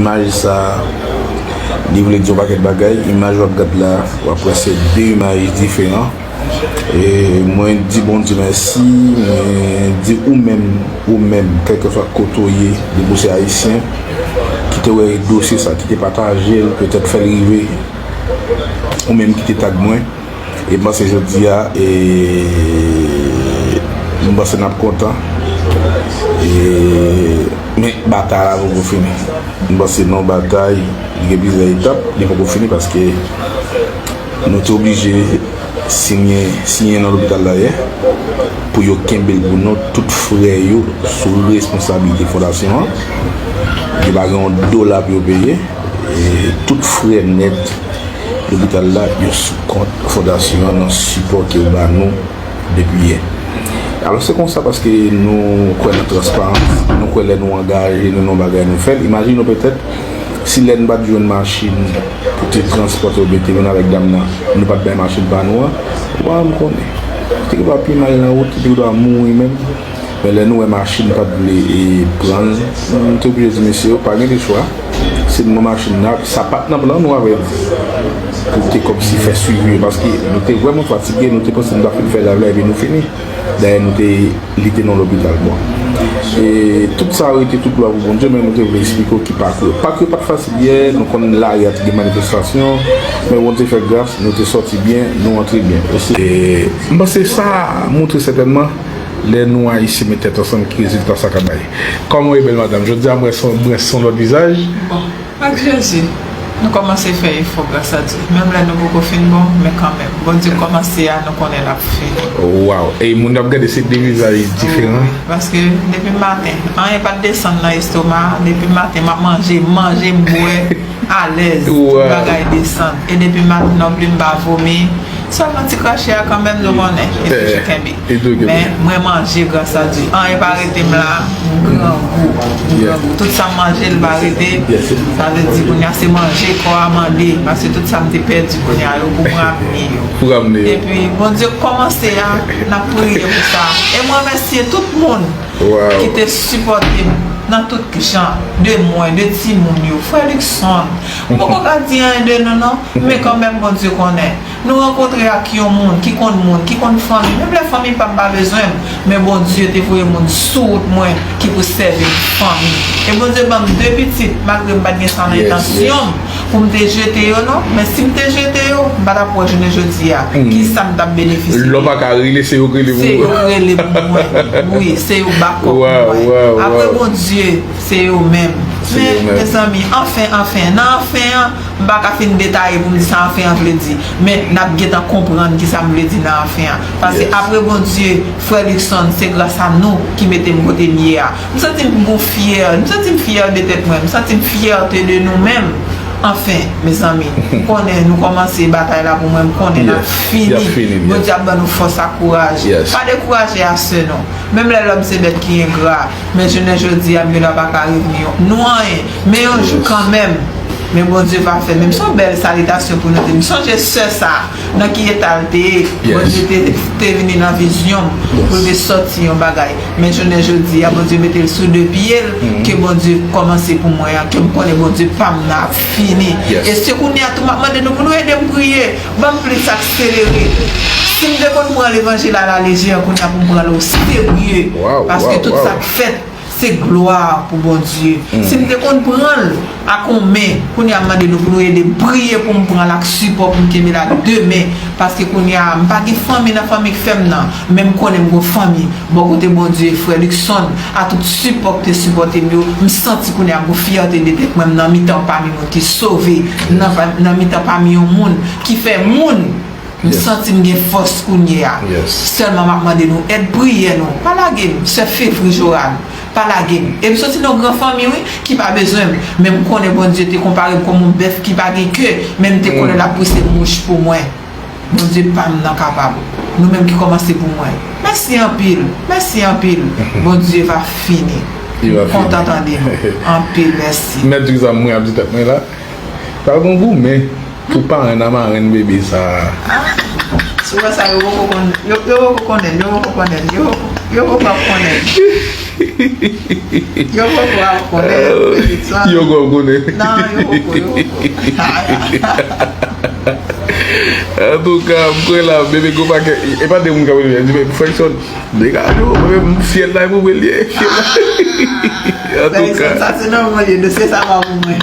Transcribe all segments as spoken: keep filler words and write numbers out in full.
Imaj sa, li vle di yon pakèt bagay. Imaj w ap gad la, w ap wè se de imaj diferan. E mwen di Bondye mèsi, mwen di ou menm, ou menm, kèlkeswa kote w ye, depi w se ayisyen, ki te wè dosye sa, ki te pataje l, petèt fè l rive, ou menm ki te tag mwen. E m panse jodi a, e, m panse n ap kontan. E, men batay la poko fini. M panse nan batay, li gen plizyè etap, li poko fini paske nou te oblije siyen, siyen nan lopital la yè pou yo kenbe l pou nou. Tout frè yo sou responsabilite fondasyon an. Yo pa gen yon dola pou yo peye. E tout frè nèt lopital la, yo sou kont fondasyon an nan sipò ke yo ba nou depi yè. Alò, se konsa paske nou kwè nan transparans, nou kwè lè nou angaje nou nan yon bagay nou fè l. Imajine w petèt, si lè n pa t jwenn machin pou te transpòte oubyen te vin avèk dam nan, nou pa t bay machin pa nou an, ou pa janm konnen. Te gen dwa pi mal nan wout, li te gen dwa mouri menm. Men lè nou wè machin pa t vle, e, pran l, nou te oblije di mesye yo, pa gen de chwa. Se nou machin nan, sa pa t nan plan nou avè l. Pou te kòmsi fè swivi yo, paske nou te vrèman fatige, nou te panse nou ta fin fè live la, epi nou fini. Dayè, nou te, li te nan lopital. Bon. E tout sa rete tout glwa pou Bondye, men nou te vle eksplike w ki pakou yo. Pakou yo pa t fasil yè, nou konn lari a te gen manifestasyon, men Bondye fè gras, nou te sòti byen, nou antre byen. E m panse sa montre sètènman lè nou ayisyen met tèt ansanm ki rezilta sa ka bay. Kòman w ye, bèl madanm? Jodi a m wè se yon, m wè se yon lòt vizaj. Bon, ak Jezi, nou kòmanse fè efò, gras a Dye. Menm lè nou poko fin bon, men kanmenm, Bondye kòmanse a, nou konnen l ap fini. Waw, e moun k ap gade se de vizaj diferan. Wi, paske depi maten, anyen pa t desann nan estoma, depi maten m ap manje, m manje, m bwè, alèz, tout bagay desann. E depi maten non pli m pa vomi, sèlman ti krache a kanmenm nou konnen, e toujou kenbe. Men mwen manje, gras a Dye. Anyen pa rete m la, m grangou, m grangou. Tout sa m manje, l pa rete. Sa vle di, kounye a, se manje kò a mande, paske tout sa m te pèdi, kounye a, yo pou mwen ap gen yo. Epi, Bondye kòmanse a, n ap priye pou sa. E m remèsye tout moun ki te sipòte m nan tout jan, de mwen, de timoun yo, frè Luckson. M poko ka di anyen de nou non, men kanmenm Bondye konnen. Nou rankontre ak yon moun ki konn moun, ki konn fanmi. Menm lè fanmi pa m pa bezwen m, men Bondye te voye moun sou wout mwen ki pou sèvi m fanmi. E Bondye ban m de pitit, malgre m pa t gen sa nan entansyon m pou m te jete yo non. Men si m te jete yo, m pa t ap wè jounen jodi a. Kisa m t ap benefisye? Lè w pa ka rele, se yo k rele pou ou. Se yo k rele pou mwen. Wi, se yo bakòp mwen. Apre Bondye, se yo menm. Men, mezanmi, anfen, anfen, nan anfen an, m pa ka fin detaye pou m di sa anfen an vle di. Men, n ap gentan konprann kisa m vle di nan anfen an. Paske apre Bondye, frè Luckson, se gras a nou ki mete m kote m ye a. M santi m gon fyè, m santi m fyè de tèt mwen, m santi m fyète de nou menm. Anfen, mezanmi, m konnen nou kòmanse batay la pou mwen, m konnen n ap fini. Bondye ap ban nou fòs ak kouraj. Pa dekouraje a sè nou. Menm lè lòm se bèt ki engra, men jounen jodi a, m gen dwa pa ka revni nou anyen. Men yon jou kanmenm, men Bondye va fè. Menm se yon bèl salitasyon pou nou te. M sonje sè sa, nan ki eta l te ye, Bondye te, te vini nan vizyon m, pou l te sòti yon bagay. Men jounen jodi a, Bondye mete l sou de pye l, ke Bondye kòmanse pou mwen an, ke m konnen Bondye pa m nan ap fini. E se kounye a tou m ap mande nou pou nou ede m priye. Ban m plis akselere. Si m te konn pran levanjil a la lejè, kounye a pou m pran l o serye. Paske tout sa k fèt, se glwa pou Bondye. Si m te konn pran l ak yon men, kounye a m mande nou pou nou ede m priye pou m pran l ak sipò pou m kenbe l ak de men. Paske kounye a, m pa gen fanmi nan fanmi k fè m nan, men m konnen m gon fanmi. Bò kote Bondye, frè Luckson, a tout sipò k te sipòte m yo, m santi kounye a m gon fyète de tèt mwen, m nan mitan pami moun ki sove, m nan, nan mitan pami yon moun ki fè moun. M santi m gen fòs kounye a. Sèlman m ap mande nou èd priyè nou. Pa lage m, sè Fevri Joran. Pa lage m. E m soti nan yon gran fanmi, wi, ki pa bezwen m. Men m konnen Bondye te konpare m kòm yon bèf ki pa gen ke, men m te konnen l ap pouse mouch pou mwen. Bondye pa m nan kapab. Nou menm ki kòmanse pou mwen. Mèsi anpil. Mèsi anpil. Bondye va fini. M kontan tande nou. Anpil mèsi. Mèt di sa mwen ap di tèt mwen la. Pral gon goumen pou parenn a marenn bebe sa a. Ah, si w wè sa, yo poko konn, yo, yo poko konnen, yo poko konnen, yo poko, yo poko ap konnen. Yo poko ap konnen pitit sa. Yo poko konnen. Non, yo poko, yo poko. Antouka, m kwè la, bebe gwo pakèt, e pa de moun k ap rele, di, "Fredson, degaje w, mwen menm, fyèl la, e pou mwen l ye, fyèl la." Antouka. Sa se nòmal, dosye sa pa pou mwen.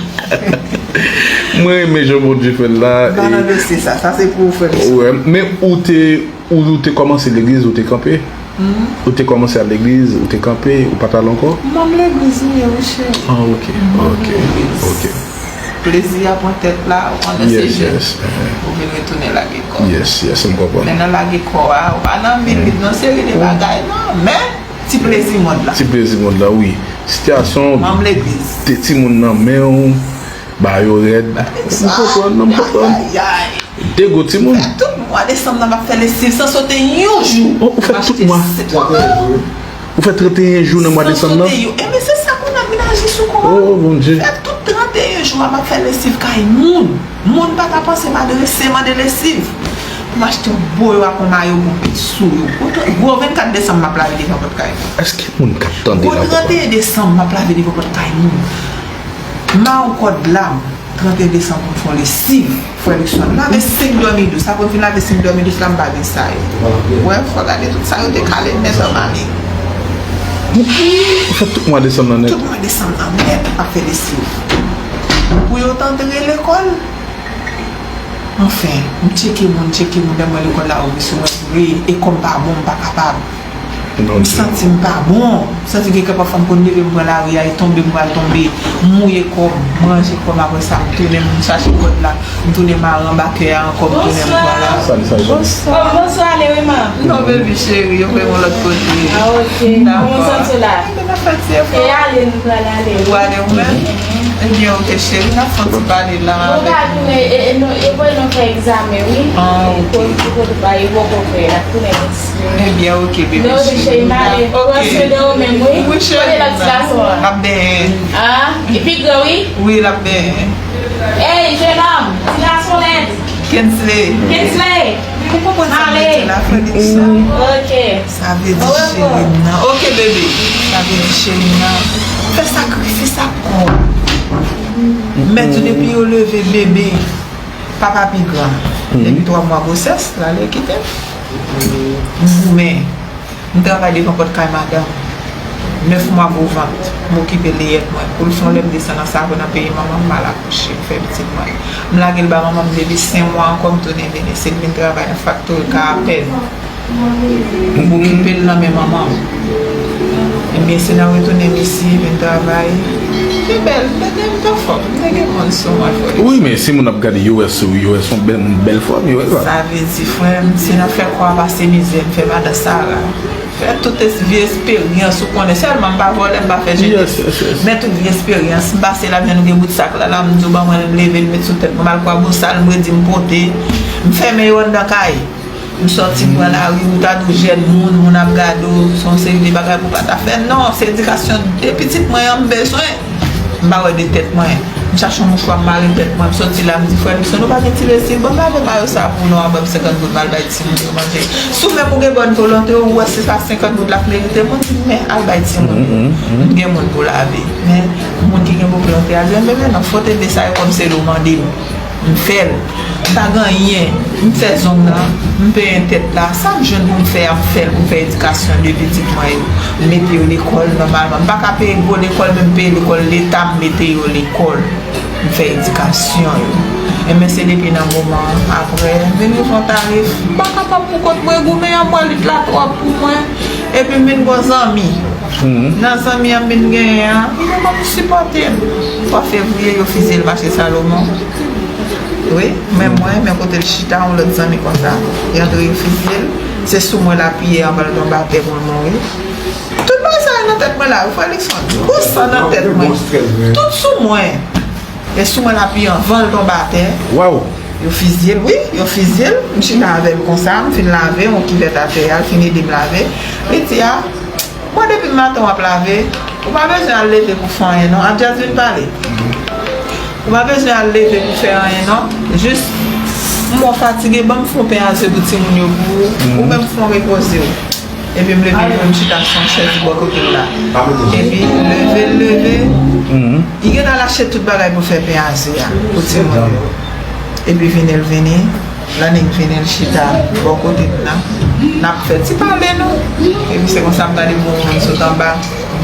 Mwen renmen jan Bondye fè l la. M pa nan dosye sa, sa se pou ou, Fredson. Wè, men ou te Ou, ou te kòmanse legliz, ou te kanpe? Ou te kòmanse al legliz, ou te kanpe, ou pa t al ankò? Manm legliz ou ye, wi, cheri. Ah, ok, ok, ok. Plezi a pran tèt la, ou konnen se jèn. Ou vin retounen lage kò. Yes, yes, m konprann. Men nan lage kò a, ou pa nan mil lit, nan seri de bagay, non. Men, ti plezi mond la. Ti plezi mond la, wi. Sitiyasyon, manm legliz. Te timoun nan men w, ba yo rèd. M konprann, non, m konprann. De gwo timoun. Fè tout mwa desanm nan m ap fè lesiv san sote yon jou. Oh, ou fè tout mwa. Ou fè tranteyen jou nan mwa desanm nan? San sote yon. Ebyen, se sa pou nèg vin aji sou kò a. Oh, Bondye. Fè tout tranteyen jou a m ap fè lesiv kay moun. Moun pa ta panse m adrese mande lesiv. M achte yon boyo ak yon mayo pou m met sou yo. Gwo vennkat desanm m ap lave devan pòt kay moun. Èske moun k ap tande la konprann? Gwo tranteyen desanm m ap lave devan pòt kay moun. Ma yon kòd lam, tranteyen desanm pou m fè yon lesiv. Frè Luckson, m lave senk dòmi dous. Apre m fin lave senk dòmi dous la, m pa gen sa yo. Wè, fò gade tout sa yo te kale nèt an mari. Ou fè tout mwa desanm nan nèt? Tout mwa desanm nan nèt, m ap fè lesiv. Pou yo t antre lekòl. Anfen, m tcheke moun, tcheke moun, lè m wè lekòl la ouvri sou mwen vre, e kò m pa bon, m pa kapab. M santi m pa bon. M santi gen kèk pafwa m konn leve m pran lari a, e tonbe m pral tonbe. M mouye kò m, m ranje kò m, apre sa m tounen m chache kòd la. M tounen mare anba kè a ankò, m tounen m pran lari. Salut, salut. Bonswa. Oh, bonswa, Lewema. Non, baby cheri, yo voye m yon lòt kote. Ah, ok. Dakò. Kòman w santi w la? Ebyen, n ap fè ti efò. E ale, nou pral ale. Ou prale ou menm? Ebyen, ok, cheri, n ap fè yon ti pale la avèk nou. Nou ka tounen, e, e, nou, e voye nou fè egzamen, wi. Ah, ok. Pou, pou, pou, pou, e poko fè, n ap tounen. Ebyen, ok, bebe cheri. Ok. Pran swen de ou menm, wi. Wi, cheri. Kote lòt ti gason an? L ap benyen. Ah, li pi gran, wi. Wi, l ap benyen. Ey, jenòm, ti gason lèd. Kensley. Kensley. Ou konprann sa m vle di la, frè Luckson? Ok. Sa vle di cheri m nan. Ok, bebe. Sa vle di cheri m nan. Fè sakrifis ak kò w. Mèt ou depi yo leve bebe. Papa pi gran. Depi twa mwa gwosès, l ale kite m. M goumen. M travay devan pòt kay madanm. Nèf mwa gwo vant. M okipe leyèt mwen. Pou l fon lè m desann nan sa, apre nan peyi manman m, m al akouche, m fè pitit mwen. M lage l ba manman m depi senk mwa ankò, m tounen vini. Se l vin travay nan faktori ka apèn. M okipe l nan men manman m. Ebyen, se nan retounen m isi, vin travay. Li bèl, m te, m te anfòm, m te gen moun sou mwen, frè. Wi, men si moun ap gade U S, U S yon bèl, bèl fanm, U S la. Sa vle di, frè m, si n ap fè kò a pase mizè, m fè madan Sara. Fè tout es-, vye esperyans, ou konnen, sèlman m pa vòlè, m pa fè jete. Yes, yes, yes. Men tout vye esperyans, m pase la, men nou gen bout sak la, la, m di w ban mwen, m leve l, met sou tèt mwen, m al Kwabosal, m redi, m pote, m fèmen yo anndan kay. M sòti m pran lari, ou ta di w jèn moun, moun ap gade w, se yon seri de bagay pou w pa ta fè. Non, se edikasyon de pitit mwen an m bezwen. M pa wè de tèt mwen. M chache yon mouchwa, m mare tèt mwen, m sòti la, m di, "Frè Luckson, ou pa gen ti lesiv? Ban m lave mayo sa pou nou, a ban m senkant goud, m al bay timoun yo manje." Si w menm ou gen bòn volonte, ou wè se pa senkant goud la k merite, moun di, "Men, al bay timoun yo." M gen moun pou lave. Men, moun ki gen bon volonte a di, "Bebe, non, fwote de sa yo kòm se de w mande m." M fè l. M pa gen anyen. M fè zong nan. M penyen tèt la. Sa m jwenn pou m fè a, m fè l pou m fè edikasyon de pitit mwen yo. M mete yo lekòl nòmalman. M pa ka peye gwo lekòl, men m peye lekòl leta, m mete yo lekòl. M fè edikasyon yo. Enben, se depi nan moman an, apre, m vin rive yon tarif, m pa kapab pou kont mwen, goumen an, m wè lit la twòp pou mwen. Epi m vin gon zanmi. Nan zanmi an m vin genyen an, li vin konn sipòte m. Twa fevriye, yo fizye l mache Salomon. Wi, men mwen, men kote l chita, yon lòt zanmi konsa. Li antre, yo fizye l. Se sou mwen l apiye anvan l tonbe atè pou l mouri. Tout bagay sa yo nan tèt mwen la, wi, frè Luckson. Gwo san nan tèt mwen. Tout sou mwen. E sou mwen l apiye anvan l tonbe atè. Waw! Yo fizye l, wi, yo fizye l. M chita avè l konsa, m fin lave, yon kivèt atè a, l fin ede m lave. Li di, a, mwen depi maten w ap lave, ou pa bezwen al leve pou fè anyen non. Abdias vin pale. Ou pa bezwen al leve pou fè anyen non. Jis, m wè w fatige, ban m fè yon pen a ze pou timoun yo pou ou, ou menm fè w repoze w. Epi m leve, li voye m chita sou yon chèz bò kote l la. Epi l leve, l leve. Li gentan al achte tout bagay pou fè pen a ze a pou timoun yo. Epi vini l vini, Lanik vini l chita bò kote m nan. N ap fè ti pale nou. Epi se konsa m gade moun sot anba,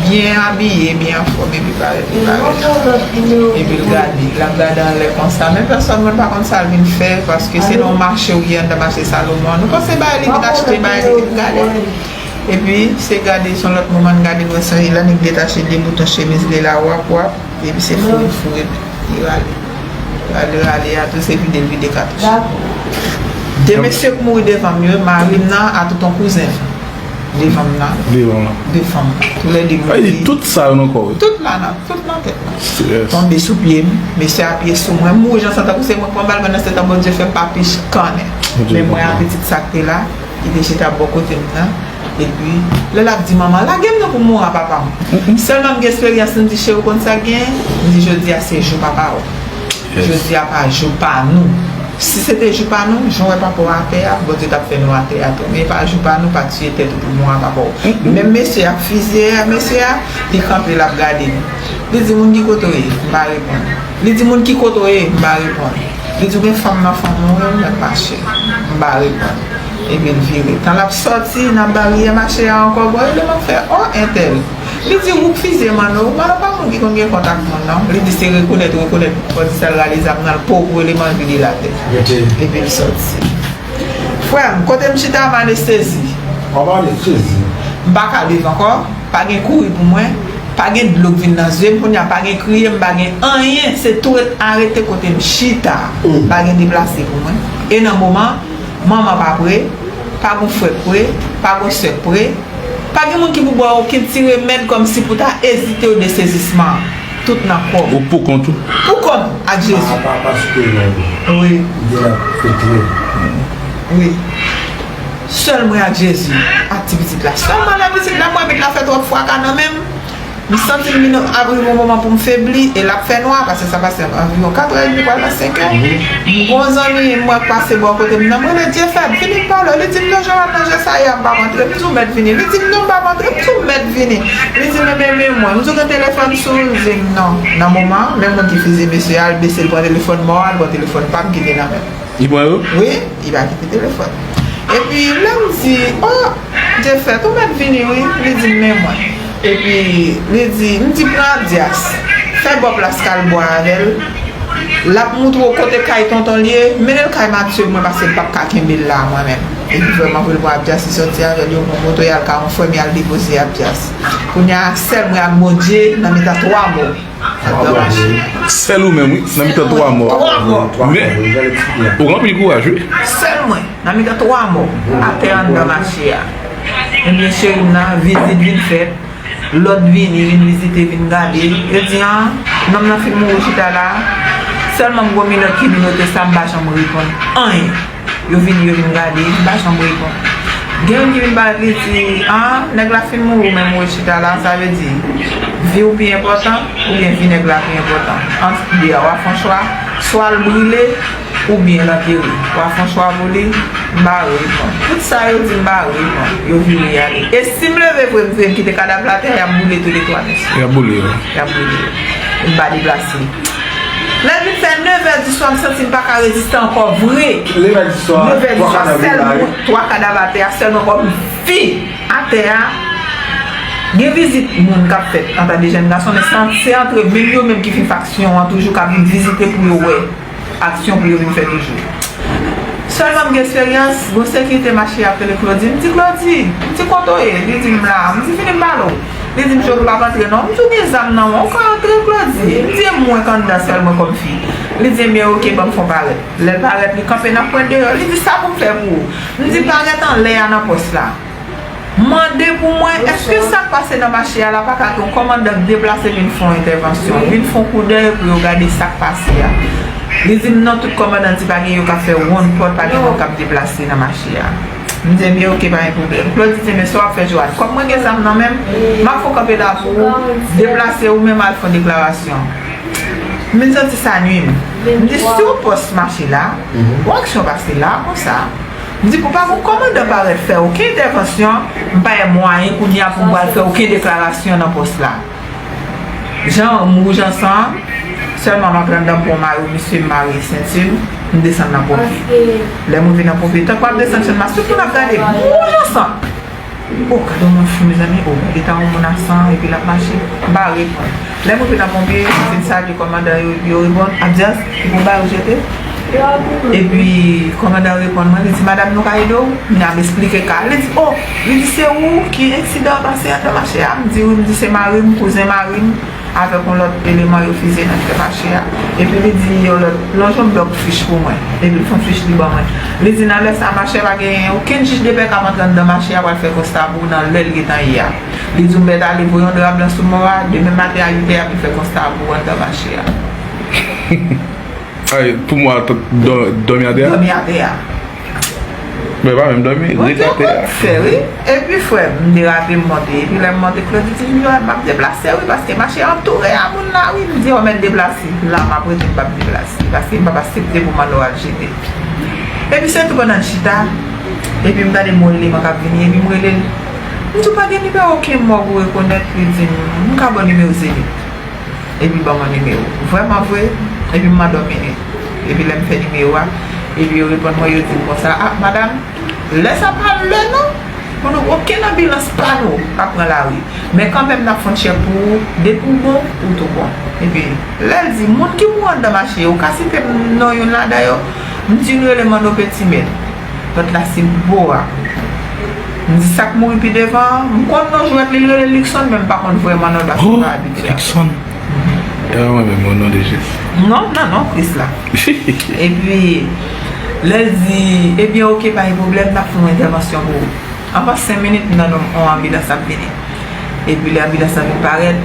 byen abiye, byen anfòm, epi parèt, li parèt. Epi l gade, l ap gade anlè konsa. Men pèsòn mwen pa konn sa l vin fè, paske se nan yon mache ou ye anndan mache Salomon. Nou panse bagay li vin achte, bagay li vin gade. Epi, se gade, se yon lòt moman n gade, n wè se Lanik detache de bouton chemiz li la, wap, wap. Epi se foure, foure, li rale. Rale, rale, a tou se vide, l vide katouch. De mesye k mouri devan m yo, mari m nan, a tonton kouzen m. Devan m nan. Devan m nan. De fanm. Toulède mouri. Tout sa yo nan kò w. Tout la nan, tout nan tèt mwen. Tonbe sou pye m, mesye a piye sou mwen, m mouri jan sa tankou se mwen k pran bal, pandan se tan Bondye fè m pa pich kannen. Men mwen a pitit sa k te la, ki te chita bò kote m nan. Epi, lè l ap di manman, lage m non pou m mouri a papa m. Sèlman m gen esperyans, m di, cheri, ou konn sa k genyen? M di, jodi a se jou papa w. Jodi a pa jou pa nou. Si se te jou pa nou, jan w wè papa w atè a, Bondye t ap fè nou atè a tou. Men e pa jou pa nou, pa tiye tèt ou pou mouri a papa w. Menm mesye a, fizye a, mesye a, li kanpe, l ap gade m. Li di, moun ki kote w ye? M pa reponn. Li di, moun ki kote w ye? M pa reponn. Li di, ou gen fanm nan fanm ou, wi, mèt mache. M pa reponn. Epi l vire. Tan l ap sòti nan baryè mache a ankò, bon, eleman fè, o, entèl. Li di, ou k fizye Manno, Manno pa moun ki konn gen kont ak moun, non. Li di, se rekonèt, rekonèt, fò di sa l rale zam nan, l po pou eleman vide l atè. Epi l sòti. Frè m, kote m chita, m anestezi. M pa ka leve ankò. Pa gen kouri pou mwen, pa gen dlo k vin nan zye m, kounye a pa gen kriye, m pa gen anyen, se tou ret arete kote m chita, pa gen deplase pou mwen. E nan moman, manman pa pre, pa gon frè k pre, pa gon sè k pre, pa gen moun ki pou ba w okenn ti remèd kòmsi pou ta ezite w de sezisman an. Tout nan kò m. Ou poukont ou? Poukont ak Jezi. Wi. Wi. Sèl mwen ak Jezi, ak ti pitit la. Sèlman lè pitit la, m wè pitit la fè twòp fraka nan men m. M santi m vin arive yon moman pou m febli, e l ap fè nwa, paske sa pase anviwon katrè edmi, pral nan senkè. M gon zanmi m wè k pase bò kote m nan, m rele Dyefèt, vini m pale w. Li di m, non, Joanne, non, Jesaya, m p ap antre. M di w mèt vini. Li di m, non, m p ap antre. M di w mèt vini. Li di m, men, men, men mwen. M di w gen telefòn sou ou? Li di m, non. Nan moman an, menm moun ki fizye mesye a, al bese, l pran telefòn mò a, l pran telefòn pa m ki te nan men m. Li pran yo? Wi, li pa kite telefòn. Epi lè m di, o, Dyefèt, ou mèt vini wi, li di m men mwen. Epi li di, m di pran Abdyas, fè bò plas Kalbwa avè l. L ap moutre w kote kay tonton l ye, mennen l kay Matye pou mwen paske m p ap ka kenbe l la mwen menm. Epi vrèman vre l pran Abdyas, li sòti avè l, yo pran moto, y al kay yon frè m, y al depoze Abdyas. Kounye a, sèl mwen ak Bondye nan mitan twa mò. Sèl ou menm, wi, nan mitan twa mò. Men, ou gen anpil kouraj, wi. Sèl mwen, nan mitan twa mò, atè anndan mache a. Ebyen, cheri m nan, vizit vin fèt. Lòt vini, vin vizite, vin gade. Yo di, an, nonm nan fin mouri chita la. Sèlman m gon minòt ki minòte sa, m pa janm reponn anyen. Yo vini, yo vin gade, m pa janm reponn. Gen youn ki vin pale, li di, an, nèg la fin mouri, ou menm ou ret chita la, sa vle di, vi w pi enpòtan, oubyen vi nèg la pi enpòtan? Ant de a, w a fè yon chwa, swa l brile, oubyen l antere. W a fè yon chwa pou li, m pa reponn. Tout sa yo di, m pa reponn. Yo vire y ale. E si m leve vre, m vre, m kite kadav la atè, y ap boule toulètwa, mesye. Y ap boule yo. Y ap boule yo. M pa deplase. Lè l vin fè nevè di swa, m santi m pa ka reziste ankò vre. Nevè di swa, sèl mwen, twa kadav atè a, sèl mwen kòm fi atè a. Gen vizit moun k ap fèt anta de jèn gason, men se, se antre menm yo menm ki fin fè aksyon an toujou k ap vin vizite pou yo wè aksyon pou yo vin fè toujou. Sèlman m gen esperyans, gon sekirite mache ap rele Claudy. M di, Claudy, m di, kote w ye? Li di m la. M di, vini m pale w. Li di m, Joe, m p ap antre non. M di, w gen zam nan men w, ou ka antre, Claudy. M di, e mwen k anndan sèlman kòm fi. Li di, ebyen, oke, ban m fè w parèt. Lè l parèt, li kanpe nan pwen deyò. Li di, sa pou m fè pou ou? M di, parèt anlè a nan pòs la. Mande pou mwen, èske sa k pase nan mache a la pa ka gen yon kòmandan k deplase vin fè yon entèvansyon, vin fè yon koudèy pou yo gade sa k pase a? Li di m non, tout kòmandan di pa gen yo k ap fè wonn pòt, pa gen moun k ap deplase nan mache a. M di, ebyen, oke, pa gen pwoblèm. Claudy di, men sa w ap fè, Joanne. Kòm mwen gen zam nan men m, m ap fè w kanpe la pou ou, deplase ou menm al fè yon deklarasyon. M vin santi sa nui m. M di, si w pòs mache la, yon aksyon pase la, konsa. M di, pou pa gen kòmandan parèt fè okenn entèvansyon, m pa wè mwayen kounye a pou m pral fè okenn deklarasyon nan pòs la. Jan m wouj an san an, sèlman m antre anndan m pran mayo, misye mare senti l, m desann nan ponpye. Lè m rive nan ponpye, tankou m ap desann chann mas, tout moun ap gade m, m wouj an san. O, gade yon moun fou, mezanmi, o, gade eta yon moun a san, epi l ap mache, m pa reponn. Lè m rive nan ponpye, m fin salye kòmandan yo, epi yo reponn, Abdias, ki pou bay ou jete? Epi, kòmandan reponn mwen, li di, "Madanm, nou ka ede w?" Kounye a m esplike ka. Li di, "O," li di, "se ou ki ensidan an pase anndan mache a?" M di, "Wi," m di, "se mari m, kouzen mari m, avèk yon lòt eleman yo fize nan anndan mache a." Epi li di, "Yon lòt, lonje yon blòk fich pou mwen." Epi l fè yon fich li ban mwen. Li di, "Nan lè sa a, machè, pa gen okenn jij depè k ap antre anndan mache a, pral fè konsta pou ou nan lè l gentan ye a." Li di, "Ou mèt ale voye yon dra blan sou mò a, demen maten a uit è, y ap vin fè konsta pou ou anndan mache a." Ay, pou mò a t-, dò-, dòmi atè a? Dòmi atè a. Men pa menm dòmi, ret atè a. Fè, wi. Epi, frè m, m derape, m monte. Epi, lè m monte, Claudy di m, "Yo, m ap deplase, wi, paske mache antoure a moun la, wi." M di, "Yo, mèt deplase. La, m ap rete, m p ap deplase. Paske m p ap aksepte pou m al jete." Epi, se tou pandan n chita, epi m tande m wè yon eleman k ap vini, epi m rele l. M di, "Pa gen nimewo okenn mò pou rekonèt?" Li di m, "M ka ba w nimewo Zenith." Epi l ban mwen nimewo. Vrèman vre, epi m mande yon minit. Epi lè m fè nimewo a, epi yo reponn mwen, yo di m konsa, "A, madanm, lè sa pa lè nou, pou nou okenn anbilans pa nou pa pran lari. Men kanmenm, n ap fè yon tchèk pou ou, depi w bon, ou tou bon." Epi, lè l di, "Moun ki mouri anndan mache, ou ka site m non youn ladan yo?" M di, "Youn rele Manno Petimèt." Lòt la se Boa. M di sa k mouri pi devan an, m konn non jwèt li, li rele Luckson, men m pa konn vrèman non l paske m pa abitye a. Luckson. E mwen menm, o non de Jezi. Non, nan non Kris la. Epi, lè l di, "Ebyen, oke, pa gen pwoblèm, n ap fè yon entèvansyon pou ou." Anvan senk minit, m tande yon anbilans ap vini. Epi lè anbilans lan vin parèt,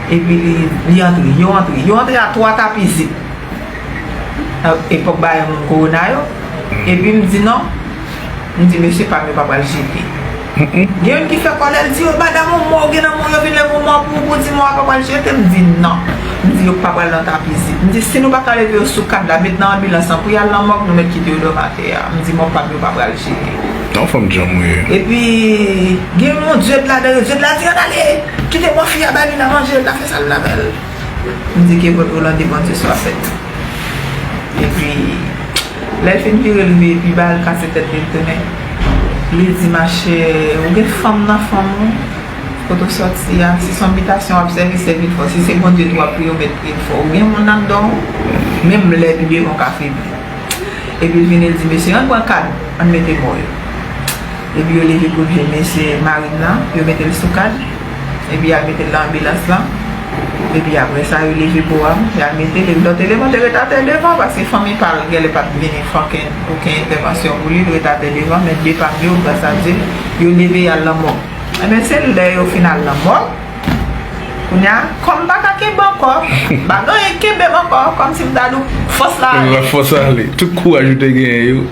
epi li, li antre, yo antre, yo antre a twa tapi zip. Epòk bagay moun kowona yo. Epi m di non. M di, "Mesye pa m yo pa pral jete." Gen youn ki fè kòlè, l di, "Yo, madanm ou mò, ou gen nan men w, yo vin leve yon mò pou ou, pou di mò a pa pral jete." M di, "Non." M di, "Yo pa pral nan tapi zip." M di, "Si nou pa ka leve yo sou kad la, met nan anbilans lan pou y al nan mòg, nou mèt kite yo dòmi atè a." M di, "Mò pa m yo pa pral jete." Yon fanm djanm ou ye. Epi, gen yon dye de la, dye de la di, "Ann ale, kite mò fi a, ba li nan manje, l la fè sa l la avè l." M di, "Ke vòt volonte, Bondye swa fèt." Epi, lè l fin vire, l veye pi ba, l kase tèt li, l tounen. Li di, "Machè, ou gen fanm nan fanm ou? Kote w sòti a? Si se yon bitasyon w ap sèvi, sèvi l fò. Si se Bondye tou w ap priye, w mèt priye l fò. Ou gen moun anndan w, menm lè pi devan w ka febli." Epi l vini, l di, "Mesye, ann pran kad, ann mete mò yo." Epi yo leve pou l vye mesye mari m nan, yo mete l sou kad. Epi y al mete l nan anbilans lan. Epi apre sa, yo leve Boa m, y al mete l. Epi lòt eleman te ret atè devan, paske fanmi pa l genlè pa t vini fè okenn, okenn entèvansyon pou li, l ret atè devan, men de pa m yo, gras a Dye, yo leve y al nan mòg. Ebyen, se lè yo fin al nan mòg, kounye a, kòm m pa ka kenbe ankò, m pa gen anyen k kenbe m ankò, kòmsi m ta di w fòs la ale. Fòs la ale. Tout kouraj ou te genyen yo.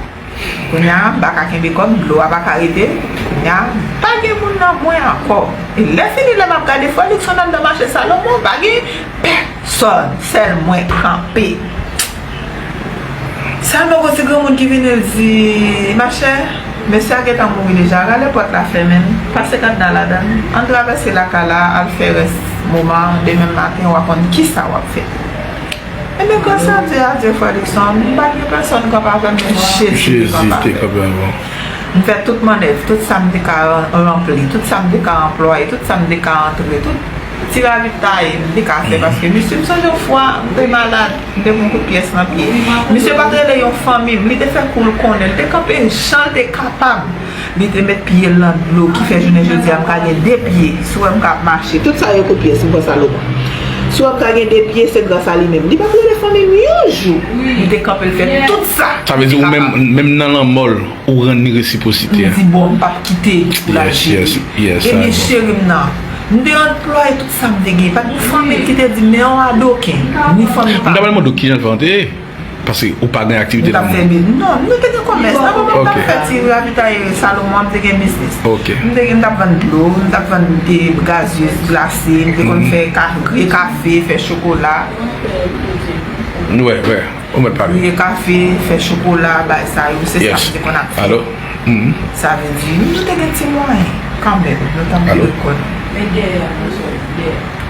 Kounye a, m pa ka kenbe kò m, dlo a pa ka rete. Kounye a, pa gen moun nan mwen ankò. E lè fini, lè m ap gade, frè Luckson anndan mache Salomon, pa gen pèsòn, sèl mwen kanpe. Sèlman gon ti granmoun ki vini, l di, "Machè, mesye a gentan mouri deja, rale pòt la fèmen, pase kadna ladan, ann travèse lakay la, al fè rès moman an, demen maten, w a konn kisa w ap fè." Ebyen, gras a Dye, a Dye, frè Luckson, m pa gen pèsòn kanpe avè m, men Jezi te kanpe avè m. M fè tout mannèv, tout sa m te ka ran-, ranpli, tout sa m te ka anplwaye, tout sa m te ka antre, tout ti ravitay m te ka fè, paske misye, m sonje yon fwa, m te malad, m te pran kout pyès nan pye. Misye pa t rele yon fanmi m, li te fè kou l konnen, li te kanpe jan l te kapab. Li te met pye l nan dlo, ki fè jounen jodi a m ka gen de pye. Si w wè m ka ap mache, tout sa yo kout pyès, m pran Salomon. Si w wè m ka gen de pye, se gras a li menm. Li pa t rele fanmi m yon jou. Li te kanpe, l fè tout sa. Sa vle di ou menm, menm nan lanmò l, ou rann li resipwosite a. M di, "Bon, m p ap kite pou l al jete." Ebyen, cheri m nan, m te anplwaye tout sa m te gen. Pa t gen fanmi m ki te di, "Men yon adoken, ni fanmi pa m." M ta pral mande w kijan l fè antre. Paske ou pa gen aktivite nan mond. Non, nou te gen komès. Nan moman m t ap fè ti ravitaye Salomon, m te gen biznis. M te gen, m t ap vann dlo, m t ap vann de gazyez glase, m te konn fè ka-, griye kafe, fè chokola. Wè, wè. Ou mèt pale. Griye kafe, fè chokola, bay sa yo, se sa m te konn ap fè. Alo? Sa vle di, nou te gen ti mwayen kanmenm, nou t ap vire kò nou. Men dèyè a, monchè, dèyè.